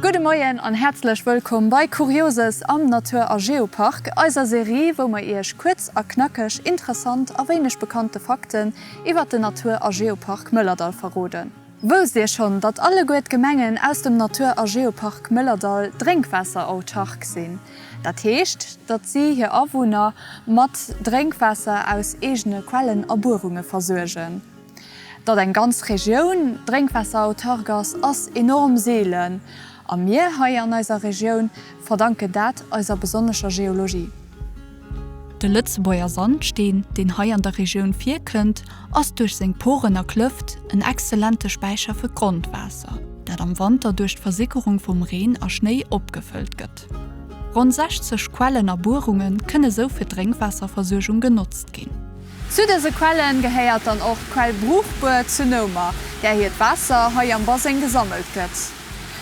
Gudde Moien an häerzlech wëllkomm bei Kurioses am Natur a Geopark, eiser Serie, wou mer iech kuerz a knackeg interessant a wéineg bekannte Fakten iwwert den Natur a Geopark Mëllerdall verroden. Wousst Dir schonn, datt alleguer d'Gemengen aus dem Natur a Geopark Mëllerdall drénkwaasserautark sinn? Dat heescht, datt si hir Awunner mat Drénkwaasser aus eegene Quellen a Buerunge versuergen. Datt eng ganz Regioun drénkwaasserautark ass, ass enorm seelen. A mir hei an eiser Regioun verdanken dat eiser besonnescher Geologie. De Lëtzebuerger Sandsteen, deen hei an der Regioun virkënnt, ass duerch seng Poren a Klëft en exzellente Späicher fir d'Grondwaasser, dat am Wanter duerch d'Versickerung vum Reen a Schnéi opgefëllt gëtt. Ronn 60 Quellen a Buerunge kënne sou fir d'Drénkwaasserversuergung genotzt ginn. Zu dëse Quelle gehéiert dann och d'Quell Bruchbuer zu Noumer, där hiert Waasser hei am Baseng gesammelt gëtt.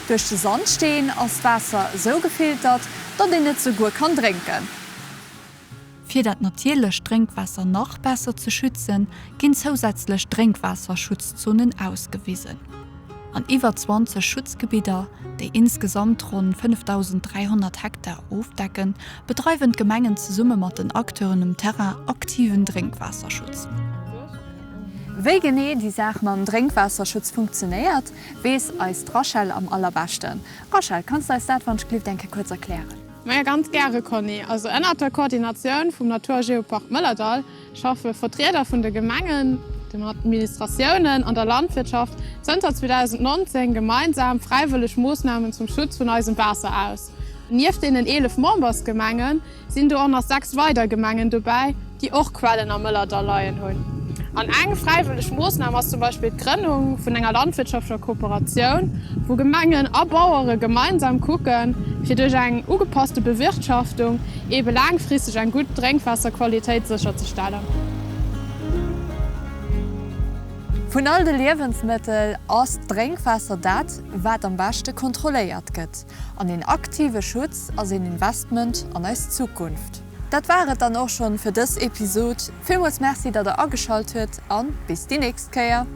Duerch de Sandsteen ass d'Waasser esou gefiltert, datt een et souguer kann drénken. Fir dat natierlecht Drénkwaasser nach besser ze schützen, ginn zousätzlech Drénkwaasserschutzzonen ausgewisen. An iwwer 20 Schutzgebidder, déi insgesamt ronn 5.300 Hektar ofdecken, bedreiwen d'Gemengen zesumme mat den Acteuren um Terrain aktiven Drénkwaasserschutz. Wéi genee déi Saach mam Drénkwaasserschutz funktionéiert, weess eis d'Rachel am allerbeschten. Rachel, kanns de eis dat wann ech gelift eng Kéier kuerz erklären? Maja, ganz gäre Conny. Also ënnert der Koordinatioun vum Natur a Geopark Mëllerdall schaffe Vertrieder vun de Gemengen, den Administratiounen an der Landwirtschaft zënter 2019 gemeinsam fräiwëlleg Moossnamen zum Schutz vun eisem Waasser aus. Nieft deenen 11 Membersgemenge sinn do och nach 6 weider Gemengen dobäi, déi och Quellen am Mëllerdall leien hunn. An eng fräiwëlleg Moossnam ass zum Beispill d'Grënnung vun enger landwirtschaftlecher Kooperatioun, wou Gemengen a Bauere gemeinsam kucken, fir duerch eng ugepasste Bewirtschaftung eebe laangfristeg eng gutt Drénkwaasserqualitéit sécherzestellen. Vun all de Liewensmëttel ass d'Drénkwaasser dat, wat am beschte kontrolléiert gëtt. An een aktive Schutz ass een Investment an eis Zukunft. Dat war et dann och schonn fir dës Episod. Villmools Merci, datt der ageschalt huet an bis déi nächst Kéier.